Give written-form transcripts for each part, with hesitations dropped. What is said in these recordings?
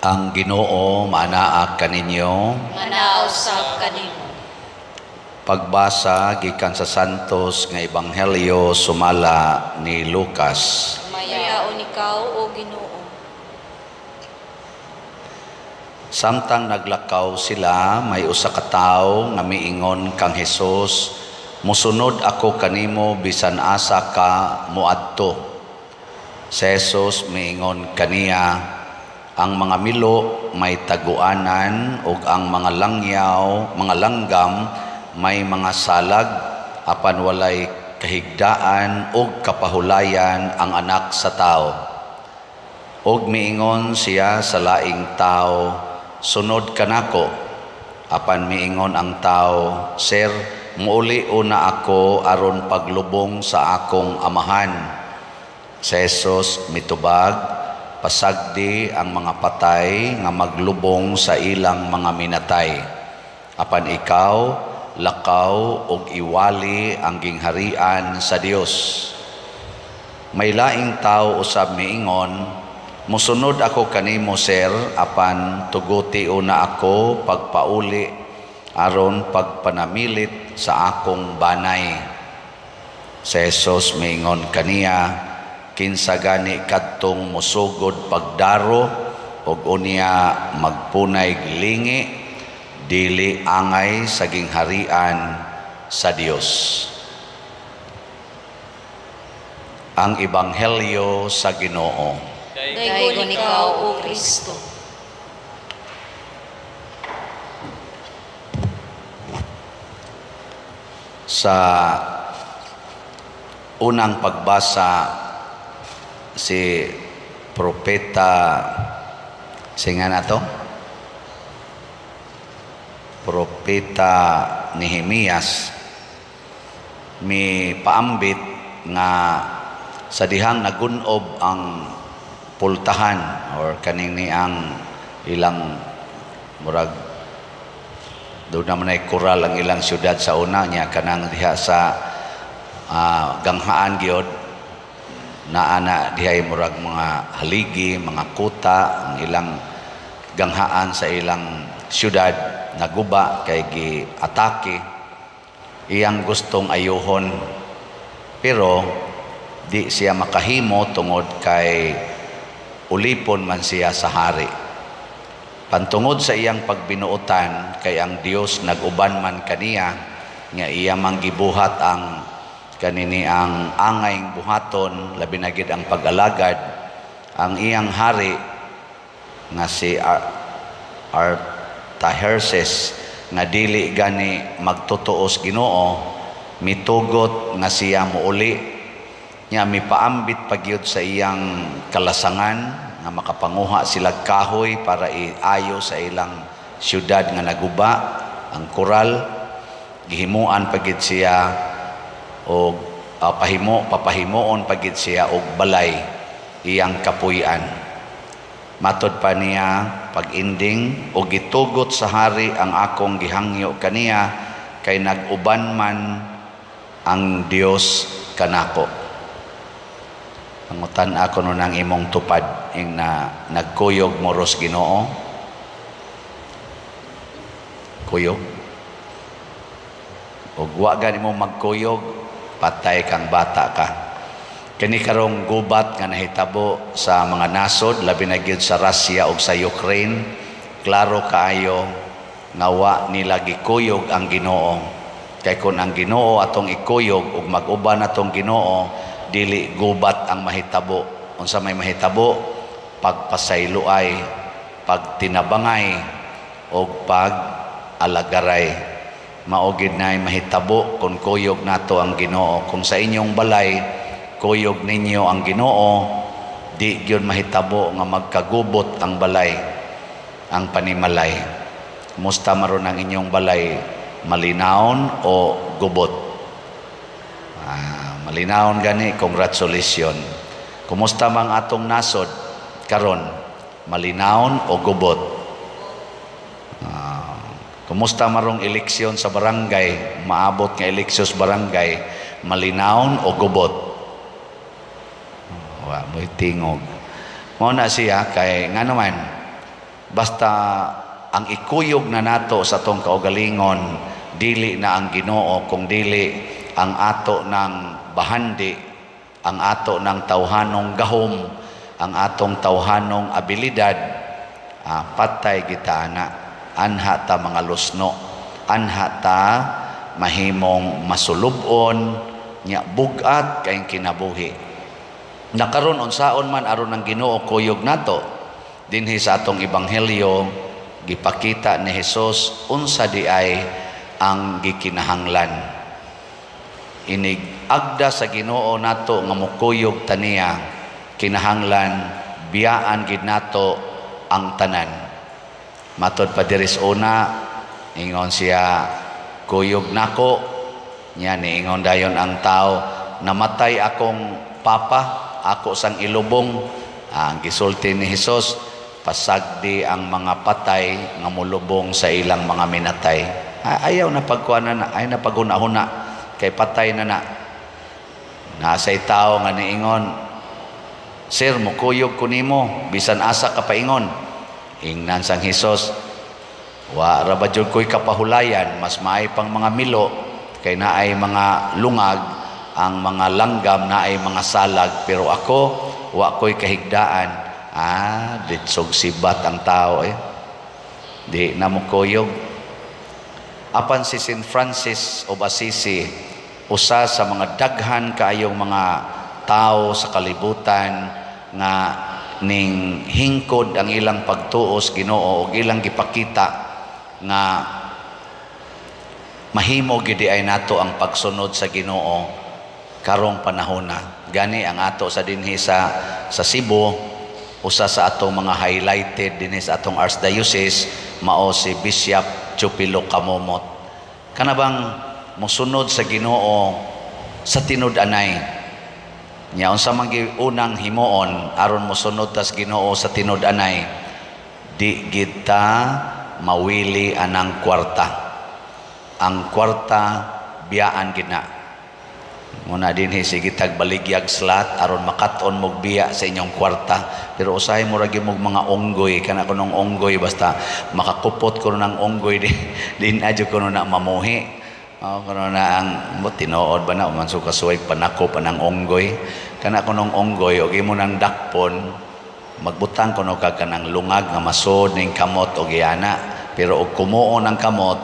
Ang Ginoo maanaa kaninyo. Manaa usab kanimo. Pagbasa gikan sa Santos nga Ebanghelyo sumala ni Lucas. Mayaon ikaw, o Ginoo. Samtang naglakaw sila, may usa ka tawo nga miingon kang Hesus, "Mosunod ako kanimo bisan asa ka moadto." Si Jesus miingon kaniya, "Ang mga milo may taguanan ug ang mga langyaw, mga langgam may mga salag, apan walay kahigdaan ug kapahulayan ang Anak sa Tao." Ug miingon siya sa laing tao, "Sunod kanako." Apan miingon ang tao, "Sir, muuli una ako aron paglubong sa akong amahan." Si Jesus mitubag, "Pasagdi ang mga patay nga maglubong sa ilang mga minatay. Apan ikaw, lakaw og iwali ang gingharian sa Dios." May laing tao usab miingon, "Musunod ako kanimo, sir, apan tuguti una ako pagpauli aron pagpanamilit sa akong banay." Si Jesus miingon kaniya, "Kinsa gani kadtong mosugod pagdaro og unya magpunay lingi, dili angay sa gingharian sa Dios." Ang Ebanghelyo sa Ginoo. Daygon ikaw, O Kristo. Sa unang pagbasa, si Propeta singa na to? Propeta Nehemias mi paambit nga sa dihang nagunob ang pultahan or kaning ni ang ilang murag doon naman ay kural ang ilang syudad sa una niya kanang diha sa ganghaan gyud naa na dihay murag mga haligi, mga kuta ang ilang ganghaan sa ilang syudad naguba kay gi-atake. Iyang gustong ayuhon pero di siya makahimo tungod kay ulipon man siya sa hari. Pantungod sa iyang pagbinuotan kay ang Dios nag-uban man kaniya nga iya mang gibuhat ang kanini ang angay buhaton, labi na gid ang pag-alagad. Ang iyang hari nga si Artaxerxes nga dili gani magtutuos Ginoo, mitugot nga siya muuli nya mipaambit pagyud sa iyang kalasangan nga makapanguha sila kahoy para iayo sa ilang syudad nga naguba ang koral. Gihimuan pagid siya og papahimuon pagid siya og balay iyang kapuy-an. Matod pa niya pag-ending, og gitugot sa hari ang akong gihangyo kaniya kay nag-uban man ang Dios kanako. Pangutan ako nun ang imong tupad ing na nagkuyog mo ros Ginoo. Kuyog. Og wa gani mo magkuyog, patay kang bata ka. Kini karong gubat nga nahitabo sa mga nasod, labi na gyud sa Russia ug sa Ukraine, klaro kaayo nga wa nila gikuyog ang Ginoo. Kay kun ang Ginoo atong ikuyog ug mag-uban atong Ginoo, dili gubat ang mahitabo. Unsa may mahitabo? Pagpasayloay, pagtinabangay ug pag-alagaray. Mao gid nay mahitabo kung kuyog nato ang Ginoo. Kung sa inyong balay kuyog ninyo ang Ginoo, di gyud mahitabo nga magkagubot ang balay, ang panimalay. Musta maron ang inyong balay, malinawon o gubot? Malinawon gani, congratulations. Kumusta mang atong nasod karon, malinawon o gubot? Kumusta marong eleksyon sa barangay, maabot nga eleksyon sa barangay, malinawon o gubot? Wa mo'y tingog. Mao na siya kay nga naman Basta ang ikuyog na nato sa atong kaugalingon, dili na ang Ginoo kung dili ang ato ng bahandi, ang ato ng tawhanong gahom, ang atong tawhanong abilidad, patay kita ana. Anha ta mga lusno, anha ta mahimong masulubon nya bugat kayong kinabuhi. Nakaron unsaon man aron ang Ginoo kuyog nato dinhi sa atong ebanghelyo, gipakita ni Hesus unsa di ay ang gikinahanglan. Inig agda sa Ginoo nato nga mokuyog taniya, kinahanglan biyaan gid nato ang tanan. Matod pa diri sa una, ingon siya, "Kuyog nako." Nya niingon dayon ang tao, "Namatay akong papa, ako sang ilubong." Ang gisulti ni Hesus, "Pasagdi ang mga patay nga molubong sa ilang mga minatay." Ayaw na pagkuha na, ayaw na paghuna-huna kay patay na na. Nasay tao nga niingon, "Sir, mukuyog ko nimo bisan asa ka paingon." Ingnan sang Hesus, "Wa ra ba jud ko'y kapahulayan, mas maay pang mga milo kay naay mga lungag, ang mga langgam naay mga salag, pero ako wa ko'y kahigdaan." Ditsog sibat ang tao eh. Di na mokuyog. Apan si Saint Francis of Assisi, usa sa mga daghan kaayong mga tao sa kalibutan nga ning hingkod ang ilang pagtuos Ginoo ug ilang gipakita nga mahimo gid ay nato ang pagsunod sa Ginoo karong panahona. Gani ang ato sa dinhi sa Cebu, usa sa atong mga highlighted dinhi sa atong archdiocese mao si Bishop Chupilo Camomot. Kana bang mosunod sa Ginoo sa tinud-anay. Nya unsa man unang himuon aron mosunod tas Ginoo sa tinud-anay? Di kita mawili anang kwarta. Ang kwarta biyaan gid na. Muna dinhi sige tag baligyag slot aron makat-on mog biya sa inyong kwarta. Pero usahay mo ra gyud mog mga unggoy, kana kunong unggoy, basta makakupot kuno ng unggoy di din adyo kuno na mamuhi. Oh, kuno na ang mo tinuod ba na man kasuway panako pa ng unggoy. Kana kunong unggoy og imo nang dakpon, magbutang kuno ka kanang lungag nga masod ning kamot og iyana. Pero og kumuon ang kamot,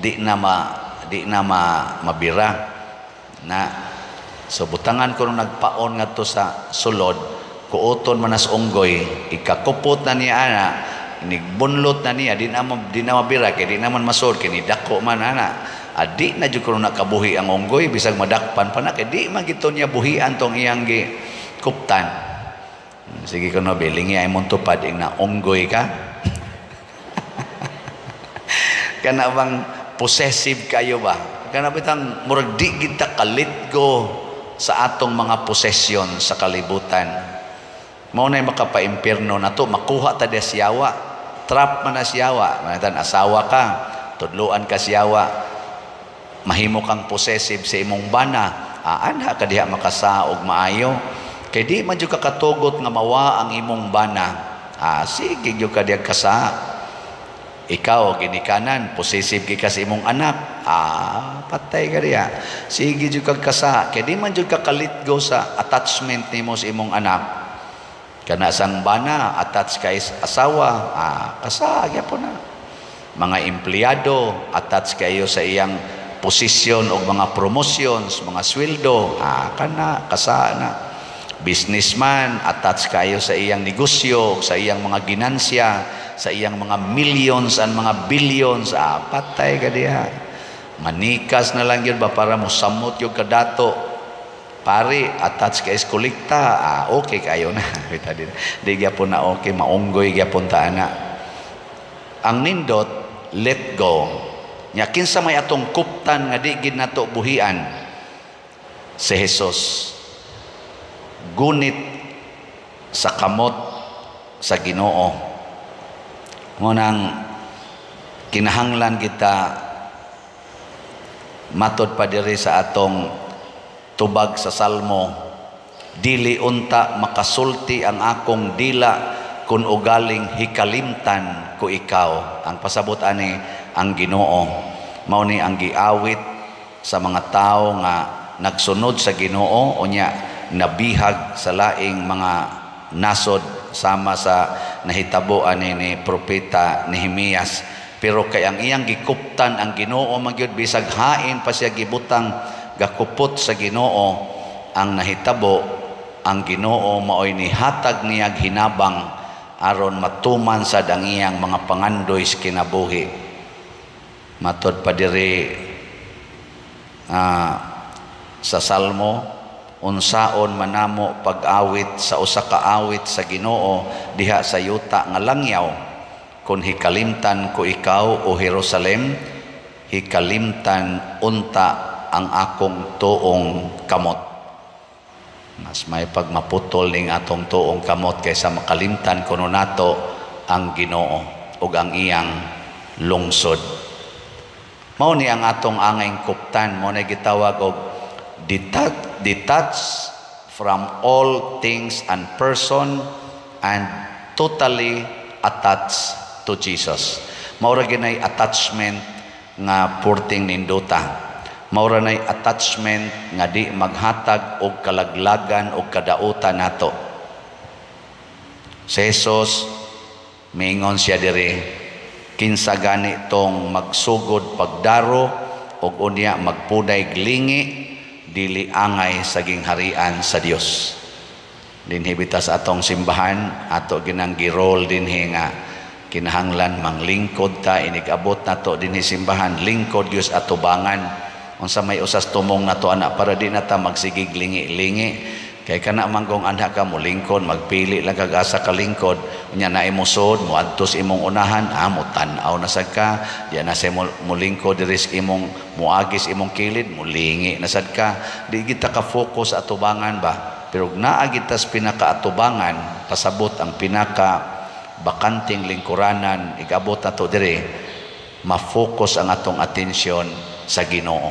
di na mabira. Na so butangan ko nung nagpaon ngadto sa sulod, kuoton man nas unggoy, ikakupot na niya ana, inigbunlot na niya, di na mabira kay di naman masod kay dako man ana. Adi na jud kuno nakabuhi ang unggoy bisag madakpan pa na kay di man gito niya buhian tong iyang gi kuptan. Sige kuno bilingi ay mong tupad ing na unggoy ka. Kana bang possessive kayo ba? Kana bitang murag di kita kalit go sa atong mga posesyon sa kalibutan. Mao nay makapaimpierno nato, makuha ta des yawa. Trap man na siyawa. Manatan asawa ka, tudluan ka siyawa. Mahimo kang possessive sa imong bana. Anha ka diha makasaog maayo. Kay di man jud ka katugot nga mawa ang imong bana. Sige jud ka diha kasa. Ikaw ginikanan, possessive kay ka sa imong anak. Patay ka diha. Sige jud kag kasa. Kay di man jud ka kalitgo sa attachment nimo sa imong anak. Kana sang bana, attach kay asawa, kasa gyapon na. Mga empleyado, attach kayo sa iyang posisyon o mga promotions, mga sweldo, kana kasa na. Businessman, attach kayo sa iyang negosyo, sa iyang mga ginansya, sa iyang mga millions and mga billions, patay ka diha. Manikas na lang yun ba para mosamot yung kadato. Pare, attach ka is kolekta, okay kayo na. Di, di gyapon na okay, maunggoy gyapon ta ana. Ang nindot, let go. Nya kinsa may atong kuptan nga di gid nato buhian? Si Jesus. Gunit sa kamot sa Ginoo. Ngunang kinahanglan kita matod pa diri sa atong tubag sa Salmo, dili unta makasulti ang akong dila Kun ugaling hikalimtan ko ikaw. Ang pasabot ani, ang Ginoo. Mao ni ang giawit sa mga tawo nga nagsunod sa Ginoo, unya nabihag sa laing mga nasod, sama sa nahitabo ani ni Propeta Nehemias. Pero kay ang iyang gikuptan ang Ginoo magyud, bisag hain pa siya gibutang gakupot sa Ginoo, ang nahitabo, ang Ginoo maoy nihatag niyag hinabang aron matuman sad ang iyang mga pangandoy sa kinabuhi. Matod pa diri sa Salmo, unsaon manamo pag-awit sa usa ka awit sa Ginoo diha sa yuta nga langyaw, kun hikalimtan ko ikaw, o Jerusalem, hikalimtan unta ang akong tuong kamot. Mas may pagmaputol ning atong tuong kamot kaysa makalimtan kuno nato ang Ginoo ug ang iyang lungsod. Mao ni ang atong angayng kuptan, mao na gitawag og detach from all things and person and totally attached to Jesus. Mao ra ginay attachment nga purting nindota. Mao ra nay attachment nga di maghatag og kalaglagan og kadautan nato. Si Jesus miingon siya diri, kinsa gani tong magsugod pagdaro og unya magpunay glingi, dili angay sa gingharian sa Dios. Dinhi bitaw sa atong simbahan, ato ginang girol dinhi nga kinahanglan manglingkod ta. Inig-abot nato dinhi simbahan, lingkod Dios atubangan. Unsa may usas tumong nato ana para di na ta magsigig lingi-lingi, kay kana manggong anha ka mo lingkod, magpili lang kag asa ka lingkod, unya naay mosod moadto sa imong unahan, mo tan-aw na sad ka, di na sa mo lingkod diri sa imong moagi sa imong kilid, molingi na sad ka. Di kita ka focus sa atubangan ba. Pero naa gid tas pinakaatubangan, pasabot ang pinaka bakanting lingkuranan, igabot nato diri, ma-focus ang atong atensyon sa Ginoo,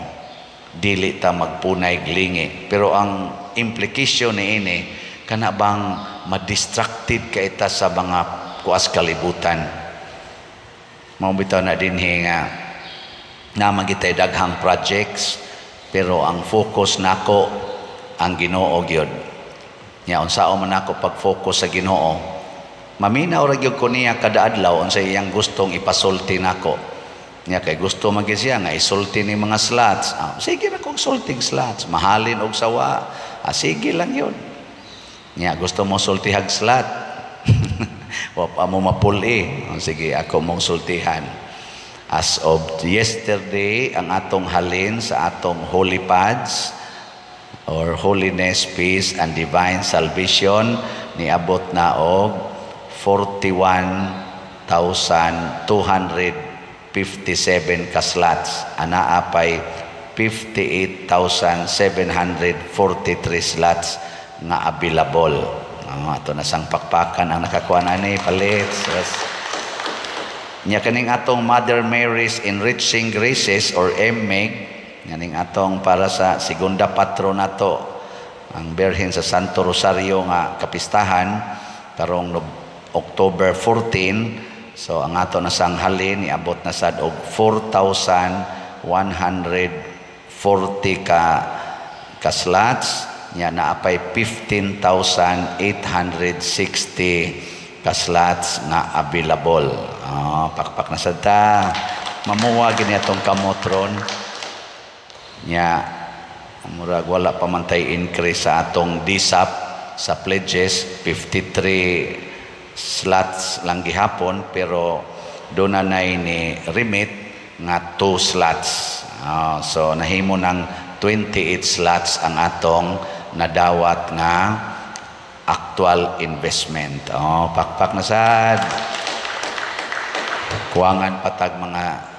dili ta magpunay glingi. Pero ang implication ni ini, kana bang ma-distracted ka ita sa mga kuas kalibutan. Mao bitaw na dinhi nga naman kitay daghang projects, pero ang focus nako ang Ginoo gyud. Nya unsaon man nako pag-focus sa Ginoo? Maminaw ra gyud ko niya kada adlaw unsa iyang gustong ipasulti nako. Nya kay gusto man gyud siya nga isulti ni mga slots. Sige ra kong sulting slots, mahalin og sawa. Sige lang yun. Nya gusto mo sultihag slot. Wa pa mo mapuli. Sige, ako mong sultihan. As of yesterday, ang atong halin sa atong Holy Pads or Holiness, Peace, and Divine Salvation niabot na og 41,257 ka slots. Anaa pay 58,743 slots nga available. Ato na sang pakpakan ang nakakuha na ni palit. Yes. Nya kaning atong Mother Mary's Enriching Graces or MMEG, kaning atong para sa segunda patro nato ang Birhen sa Santo Rosario nga kapistahan karong October 14. So ang ato na sang halin niabot na sad og 4,140 ka slots. Nya naa pay 15,860 ka slots nga available. Pakpak na sad ta. Mamuwa gini atong kamot ron. Nya murag wala pa man tay increase sa atong DSAP sa pledges, 53 slots lang gihapon, pero doon na ni remit nga 2 slots. So nahimo ng 28 slots ang atong nadawat nga actual investment. Oh, pakpak na sad. Kuwangan patag mga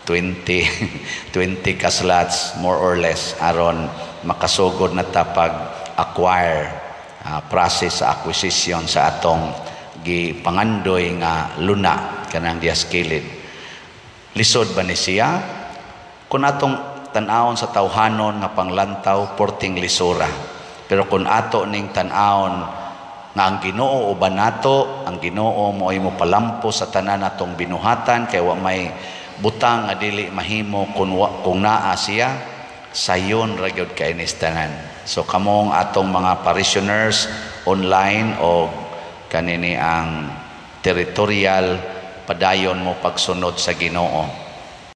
20 20 ka slots more or less aron makasugod na ta pag acquire, process sa acquisition sa atong gipangandoy nga luna kanang dias kilid. Lisod ba ni siya? Kung atong tan-awon sa tawhanon nga panglantaw, porting lisura. Pero kung ato ning tan-awon Nga ang Ginoo uban nato, ang Ginoo mo'y mopalampo sa tanan natong binuhatan, kay wa may butang nga dili mahimo kung naa siya. Sayon ra gyud kay nis tanan. So kamong atong mga parishioners online o kanini ang territorial, padayon mo pagsunod sa Ginoo.